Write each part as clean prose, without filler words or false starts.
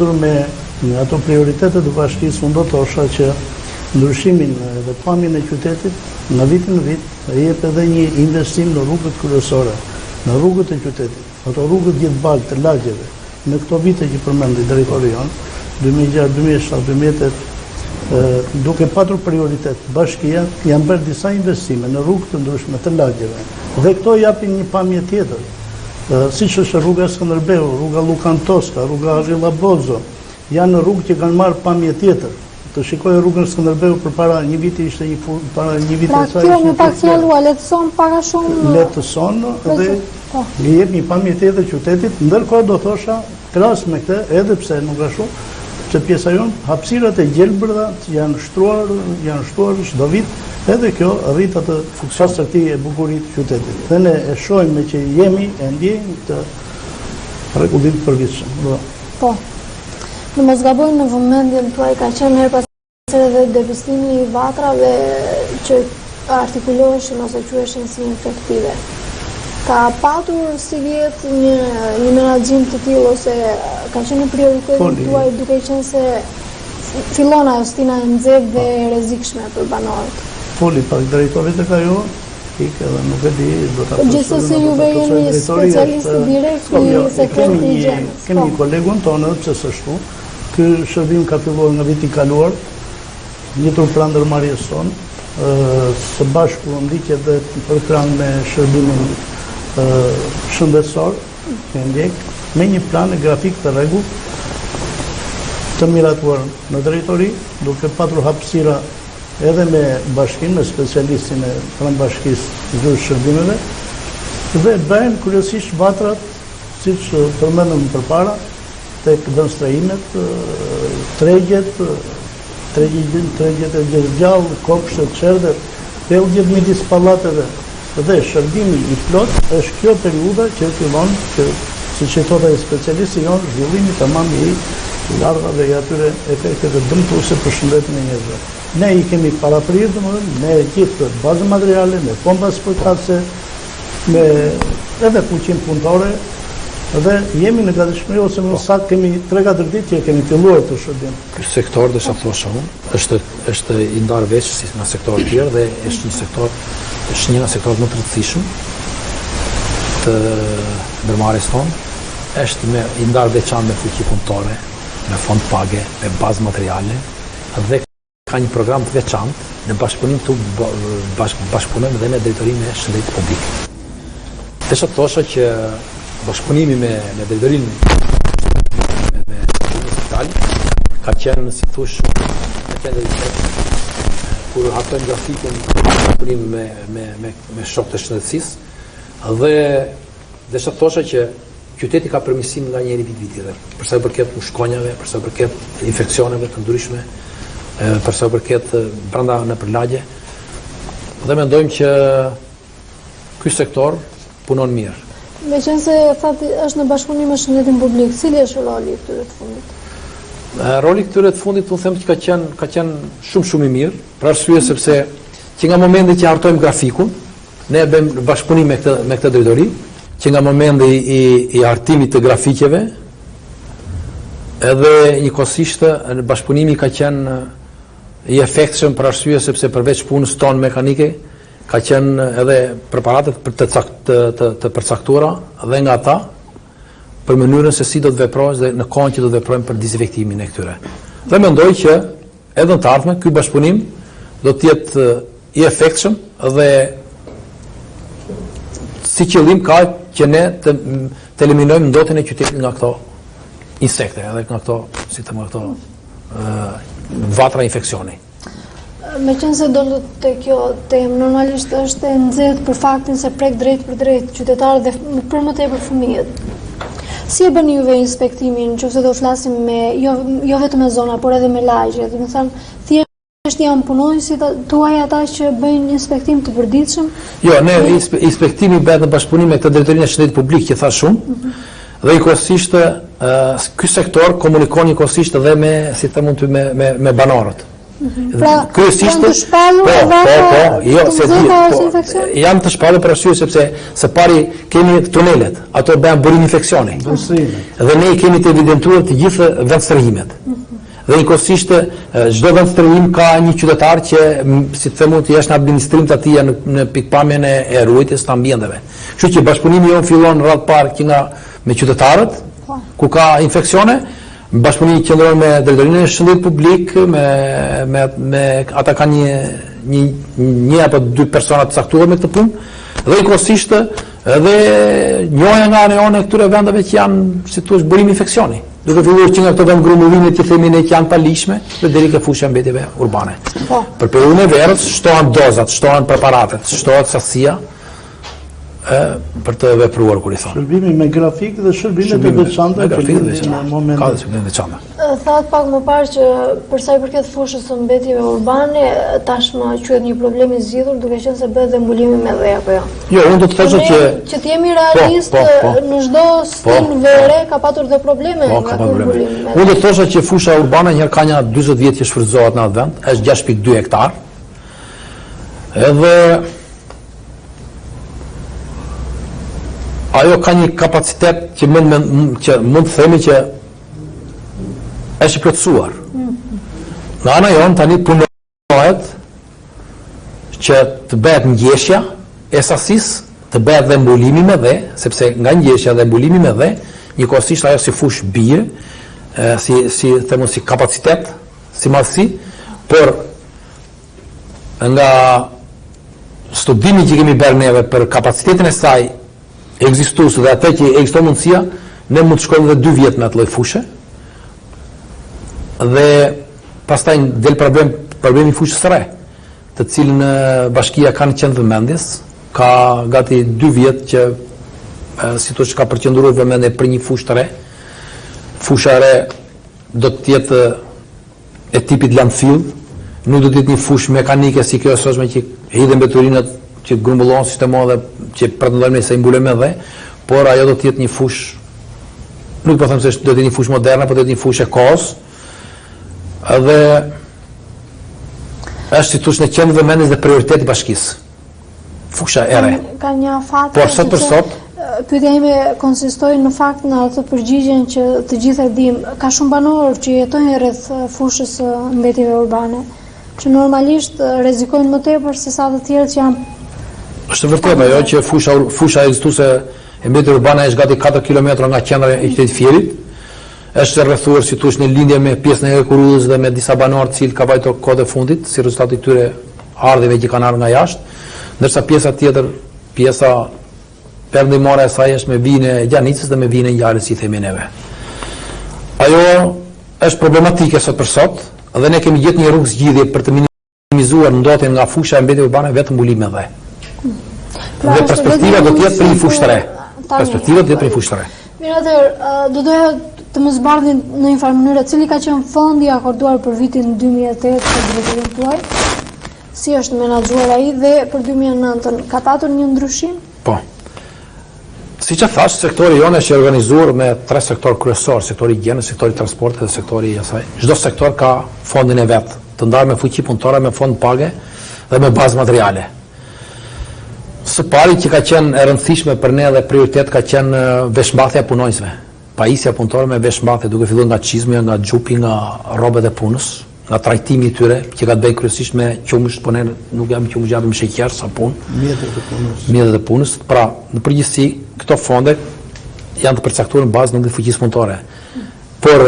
Lidhur me ato prioritete të bashkisë, unë do të thosha që ndryshimin dhe pamjen e qytetit nga viti në vit e jep edhe një investim në rrugët kryesore, në rrugët e qytetit, ato rrugët gjithë baltë të lagjeve. Në këto vite që përmendi drejtori jonë, 2006, 2007, 2008, duke patur prioritet bashkia, janë bërë disa investime në rrugë të ndryshme të lagjeve. Dhe këto japin një pamje tjetër. Siç është rruga Skënderbeu, rruga Llukan Toska, rruga Harilla Bozo, janë rrugë që kanë marrë pamje tjetër. Të shikoje rrugën Skënderbeu përpara një viti ishte një fur, para një viti pra, sa ishte. Pra kjo me pak fjalë ua lehtëson pak a shumë lehtëson dhe po. i jep një pamje tjetër qytetit, ndërkohë do thosha Krahas me këtë, edhe pse nuk ashtu, që pjesa jonë, hapësirat e gjelbërta janë shtruar, janë shtuar çdo vit, edhe kjo rrit atë pastërti e bukuri të qytetit. Dhe ne e shohim me që jemi e ndjejmë këtë rregullim të përvitshëm. Po. Në mos gaboj në vëmendjen tuaj ka qenë herë pas Edhe depistimi i vatrave që artikuloheshin ose quheshin si infektive. Ka patur sivjet një, një menaxhim të tillë ose ka qenë një prioritet po, tuaj duke qenë se fillon ajo stina e nxehtë dhe e rrezikshme për banorët. Foli pak drejtori tek ajo, ik edhe nuk e di, do ta po, Gjithsesi juve jeni specialist direkt po, i jo, sektorit të higjienës. Kemi një po. kolegun tonë edhe pse s'është Ky shërbim ka filluar nga viti i kaluar, ngjitur pranë ndërmarrjes sonë, së bashku ndiqet dhe përkrah me shërbimin shëndetësor, që ndjek, me një plan e grafik të rregullt të miratuar në drejtori, duke patur hapësira edhe me bashkinë, me specialistin e pranë bashkisë zyrës shërbimeve, dhe bëhen kryesisht vatrat, siç përmendëm përpara, tek vendstrehimet, tregjet, tregjet e gjësë gjallë, kopshtet, çerdhet, pellgjet midis pallateve dhe shërbimi i plotë është kjo periudha që fillon që siç e thotë ai specialisti jonë, zhvillimi tamam i larvave i atyre efekteve dëmtuese për shëndetin e njerëzve. Ne i kemi paraprirë, domethënë, me gjithë bazën materiale, me pompa spërkatëse, me edhe fuqinë punëtore dhe jemi në gatishmëri ose më po. saktë kemi 3-4 ditë që kemi filluar të shërbim. Ky sektor do të thosha unë, është është i ndarë veç si nga sektorët tjerë dhe është një sektor është një nga sektorët më të rëndësishëm të ndërmarrjes tonë, është me i ndarë veçantë me fuqi punëtore, me fond page, me bazë materiale dhe Ka një program të veçantë në bashkëpunim të bashk, bashkëpunojmë dhe me drejtorinë e shëndetit publik. Desha të thosha që bashkëpunimi me me drejtorinë me me drejtorinë e spitalit ka qenë si thosh ka qenë dhe kur hartojmë grafikun bashkëpunim me me me me shokët e shëndetësisë dhe Desha të thosha që qyteti ka përmirësim nga njëri vit vit tjetër, për sa i përket mushkonjave, për sa i përket infeksioneve të ndryshme, për sa i përket brenda nëpër lagje. Dhe mendojmë që ky sektor punon mirë. Meqenëse thatë është në bashkëpunim me shëndetin publik, cili është roli i këtyre të fundit? Roli i këtyre të fundit, unë them që ka qenë ka qenë shumë shumë i mirë, për arsye sepse që nga momenti që hartojmë grafikun, Ne e bëjmë në bashkëpunim me këtë me këtë drejtori, që nga momenti i i hartimit të grafiqeve, edhe njëkohësisht në bashkëpunimi ka qenë i efektshëm për arsye sepse përveç punës tonë mekanike ka qenë edhe preparatet për të, cakt, të, të, të përcaktuara dhe nga ata për mënyrën se si do të veprohet dhe në kohën që do të veprojmë për dezinfektimin e këtyre. Dhe mendoj që Edhe në të ardhmen ky bashkëpunim do të jetë i efektshëm dhe si qëllim ka që ne të, të eliminojmë ndotjen e qytetit nga këto insekte, edhe nga këto, si të nga këto vatra infeksioni. Meqenëse dolët te kjo temë, normalisht është e nxehtë për faktin se prek drejtpërdrejt qytetarët dhe për më tepër fëmijët. Si e bëni juve inspektimin, në qoftë se do flasim me, jo, jo vetëm me zona, por edhe me lagje, domethënë, thjesht janë punonjësit tuaj ata që bëjnë inspektim të përditshëm? Jo, ne inspektimi bëhet në bashkëpunim me këtë drejtorinë e shëndetit publik që thashë unë, mm -hmm. dhe njëkohësisht ky sektor komunikon njëkohësisht edhe me, si të them unë ty, me, me, me banorët. Mhm. Pra, kryesisht janë të shpallur po, po, po, jo, se di, po, janë të shpallur për arsye sepse së pari kemi tunelet, ato bëhen burim infeksioni. Dhe ne i kemi të evidentuar të gjithë vendstrehimet. Mhm. Dhe njëkohësisht çdo vendstrehim ka një qytetar që si të them unë është në administrim të atij në, në pikëpamjen e, e ruajtjes të ambienteve. Kështu që bashkëpunimi jonë fillon radhë parë që nga me qytetarët, po. ku ka infeksione, Bashkëpunimi qëndron me drejtorinë e shëndetit publik, me me me ata kanë një një një apo dy persona të caktuar me këtë punë dhe njëkohësisht edhe njohja nga ana jonë e këtyre vendeve që janë, si thua, burim infeksioni. Duke filluar që nga këto vendgrumbullime që themi ne që janë të paligjshme dhe deri ke fusha e mbetjeve urbane. Po. Për periudhën e verës shtohen dozat, shtohen preparatet, shtohet sasia, ë për të vepruar kur i thonë. Shërbimi me grafik dhe shërbimet e veçanta që lidhen me momentin. Ka dhe shërbime të veçanta. Thatë pak më parë që për sa i përket fushës së mbetjeve urbane, tashmë quhet një problem i zgjidhur duke qenë se bëhet dhe mbulimi me dhe apo jo. Jo, unë do të thosha që që të jemi po, realist po, po, në çdo stinë vere ka patur dhe probleme po, nga ky mbulim. Unë do të thosha që fusha urbane një herë ka nja 40 vjet që shfrytëzohet në atë vend, është 6.2 hektar. Edhe ajo ka një kapacitet që mund me, që mund të themi që është i plotësuar. Nga ana jonë tani punohet që të bëhet ngjeshja e sasisë, të bëhet dhe mbulimi me dhe, sepse nga ngjeshja dhe mbulimi me dhe, njëkohësisht ajo si fushë bie, si si themi si kapacitet, si madhësi, por Nga studimi që kemi bërë neve për kapacitetin e saj ekzistues dhe atë që ekziston mundësia, ne mund të shkojmë edhe 2 vjet me atë lloj fushe. Dhe pastaj del problem problemi i fushës së re, të cilën bashkia ka në qendër të vëmendjes, ka gati 2 vjet që si thosh ka përqendruar vëmendjen për një fushë të re. Fusha e re do të jetë e tipit landfill, nuk do të jetë një fushë mekanike si kjo e sotshme që hidhen mbeturinat që grumbullohen sistemohen dhe që pretendojmë ne se i mbulojmë me dhe, por ajo do të jetë një fushë nuk po them se do të jetë një fushë moderne, por do të jetë një fushë e kohës. Edhe është si thosh në qendër të vëmendjes dhe prioritet i bashkisë. Fusha e re. Ka një afat. Por sot për sot, pyetja ime konsistoi në fakt në atë përgjigjen që të gjithë e dimë. Ka shumë banorë që jetojnë rreth fushës së mbetjeve urbane, që normalisht rrezikojnë më tepër se sa të tjerët që janë Është e vërtetë ajo që fusha fusha ekzistuese e mbetjeve urbane është gati 4 kilometra nga qendra e qytetit Fierit. Është rrethuar si thuash në lindje me pjesën e hekurudhës dhe me disa banorë të cilët ka vajtur kohët e fundit si rezultat i këtyre ardhjeve që kanë ardhur nga jashtë, ndërsa pjesa tjetër, pjesa perëndimore e saj është me vijën e Gjanicës dhe me vijën e ngjarjes si themi neve. Ajo është problematike sot për sot dhe ne kemi gjetur një rrugë zgjidhje për të minimizuar ndotjen nga fusha e mbetjeve urbane vetëm mbulim me dhe. Pra, dhe perspektiva do të jetë për një fushë të re. Perspektiva do të jetë për një fushë të re. Mirë atëherë, do doja të më zbardhni në një farë mënyre cili ka qenë fondi i akorduar për vitin 2008 për drejtorinë tuaj? Si është menaxhuar ai dhe për 2009-ën ka patur një ndryshim? Po. Siç e thashë, sektori jonë është i organizuar me tre sektorë kryesorë, sektori i higjienës, sektori i transportit dhe sektori i asaj. Çdo sektor ka fondin e vet, të ndarë me fuqi punëtore, me fond page dhe me bazë materiale. Së pari që ka qenë e rëndësishme për ne dhe prioritet ka qenë veshmbathja e punonjësve. Pajisja punëtore me veshmbathje, duke filluar nga çizmja, nga xhupi, nga rrobet e punës, nga trajtimi i tyre, që ka të bëjë kryesisht me qumësht, po ne nuk japim qumësht, japim sheqer, sapun. Mjetet e punës. Mjetet e punës. Pra, në përgjithësi, këto fonde janë të përcaktuara në bazë të numrit të fuqisë punëtore. Por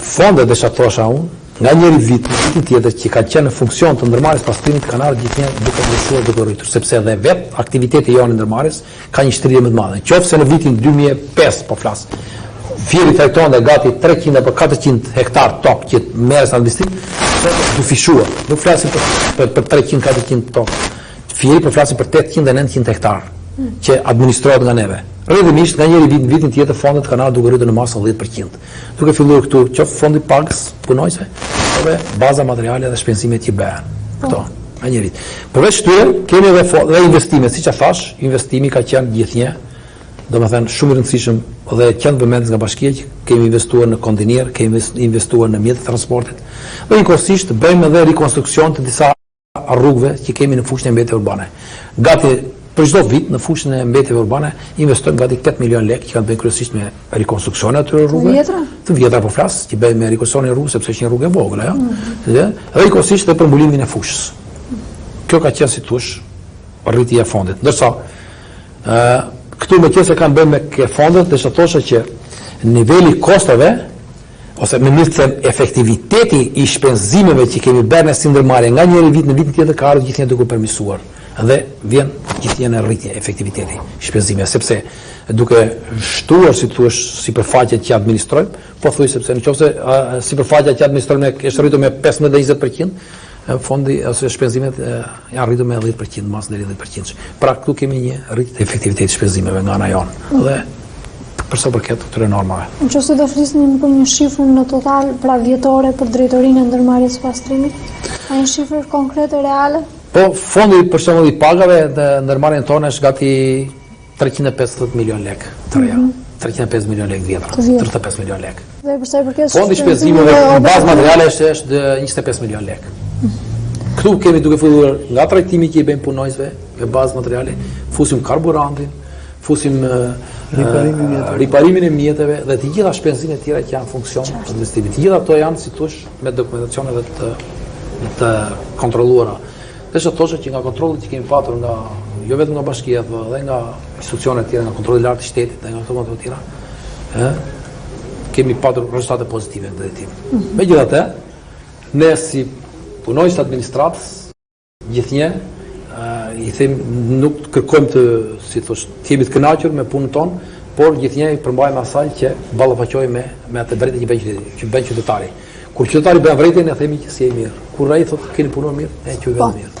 fondet, desha të thosha unë, nga njëri vit në vitin tjetër që kanë qenë në funksion të ndërmarrjes pastrimit kanë ardhur gjithnjë duke ndryshuar duke rritur, sepse edhe vetë aktiviteti jonë i ndërmarrjes ka një shtrirje më të madhe. Qoftë se në vitin 2005 po flas, Fieri trajtonte gati 300 apo 400 hektar tokë që merrej në administrim, sot është dyfishuar. Nuk flasim për për, për 300-400 tokë. Fieri po flasim për 800 dhe 900 hektar që administrohet nga neve. Rrjedhimisht nga njëri vit në vitin tjetër fondet kanë ardhur duke rritur në masën 10%. Duke filluar këtu qoftë fondi pagës punonjësve, edhe baza materiale dhe shpenzimet që bëhen. Po. Këto, nga njëri vit. Përveç këtyre, kemi edhe dhe investime, siç e thash, investimi ka qenë gjithnjë. domethënë shumë i rëndësishëm dhe qendër vëmendjes nga bashkia që kemi investuar në kontejner, kemi investuar në mjete të transportit dhe njëkohësisht bëjmë edhe rikonstruksion të disa rrugëve që kemi në fushën e mbetjeve urbane. Gati për çdo vit në fushën e mbetjeve urbane investojmë gati 8 milion lekë që kanë të bëjnë kryesisht me rikonstruksionin e atyre rrugëve. Të vjetra? Të vjetra po flas, që bëjmë me rikonstruksionin e rrugës sepse është një rrugë e vogël ajo. Mm -hmm. Dhe dhe njëkohësisht edhe për mbulimin e fushës. Kjo ka qenë si thuash rritja e fondit. Ndërsa ë këtu meqenëse ka të bëjë me fondet, do të thosha që niveli i kostove ose më mirë të them efektiviteti i shpenzimeve që kemi bërë ne si ndërmarrje nga njëri vit në vitin tjetër ka ardhur gjithnjë duke u përmirësuar dhe vjen gjithnjë në rritje efektiviteti i shpenzimeve sepse duke shtuar si thuash sipërfaqet që administrojmë, pothuaj sepse në qoftë se sipërfaqja që administrojmë ne është rritur me 15 dhe 20%, fondi ose shpenzimet janë rritur me 10% mas deri 10%. Pra këtu kemi një rritje të efektivitetit të shpenzimeve nga ana jonë. Dhe për sa përket këtyre normave. Në qoftë se do flisnim për një shifër në total, pra vjetore për drejtorinë e ndërmarrjes së pastrimit, a një shifër konkrete reale? Po, fondi për shembull i pagave në ndërmarrjen tonë është gati 350 milion lekë të reja. Mm -hmm. 305 milion lekë vjetra, 35 milion lekë. Dhe për sa i përket fondi shpenzimeve në bazë materiale është është 25 milion lekë. Këtu kemi duke filluar nga trajtimi që i bëjmë punonjësve me bazë materiale, fusim karburantin, fusim riparimin, riparimin e mjeteve dhe të gjitha shpenzimet tjera që janë funksion të investimit. Të gjitha ato janë si thuash me dokumentacione dhe të të kontrolluara. Dhe do thosha që nga kontrolli që kemi patur nga jo vetëm nga bashkia, por edhe nga institucionet tjera, nga kontrolli i lartë i shtetit dhe nga këto të tjera, ë kemi patur rezultate pozitive në drejtim. Mm -hmm. Megjithatë, ne si punonjës të administratës gjithnjë i them nuk kërkojmë të si thosh, të jemi të kënaqur me punën tonë, por gjithnjë i përmbajmë asaj që ballafaqojmë me me atë vërejtje që bën qytetari, që bën qytetari. Kur qytetari bën vërejtje, ne themi që s'jemi mirë. Kur ai thotë keni punuar mirë, ne që po. mirë.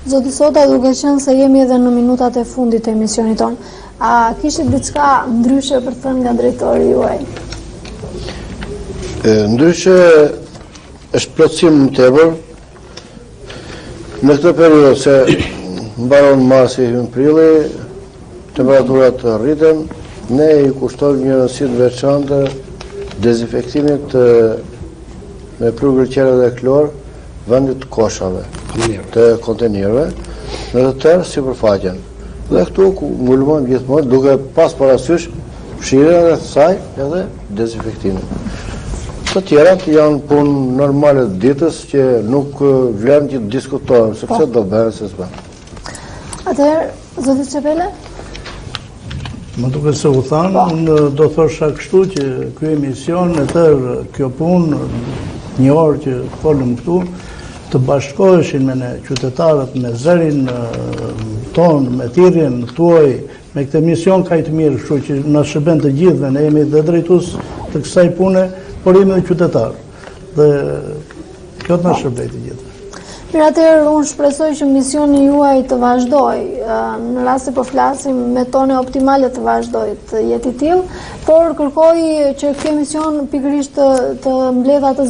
Zoti Sota, duke qenë se jemi edhe në minutat e fundit të emisionit tonë, a kishit diçka ndryshe për të thënë nga drejtori juaj? Ndryshe është plotësim më tepër në këtë periudhë se mbaron marsi hyn prilli, Temperaturat rriten, ne i kushtojmë një rëndësi të veçantë dezinfektimit me pluhur qere dhe klor vendit të koshave, të kontejnerëve, në të tërë sipërfaqen. Dhe këtu ngulmojmë gjithmonë duke pas parasysh fshirjen e saj edhe dezinfektimin. Të tjerat janë punë normale të ditës që nuk vlen që të diskutohen, sepse po. do bëhen se s'bëhen. Atëherë, zoti Çepele? Më duket se u thanë, po. unë do thosha kështu që ky emision e tërë kjo punë, një orë që folëm këtu, të bashkoheshin me ne qytetarët, me zërin tonë, me thirrjen tuaj, me këtë emision kaq të mirë, kështu që na shërben të gjithëve, ne jemi dhe drejtues të kësaj pune, por jemi dhe qytetarë. Dhe Kjo të na shërbejë të gjithëve. Mirë atëherë, unë shpresoj që misioni juaj të vazhdojë, në rast se po flasim me tone optimale të vazhdojë të jetë i tillë, por kërkoj që ky emision pikërisht të, të mbledhë atë.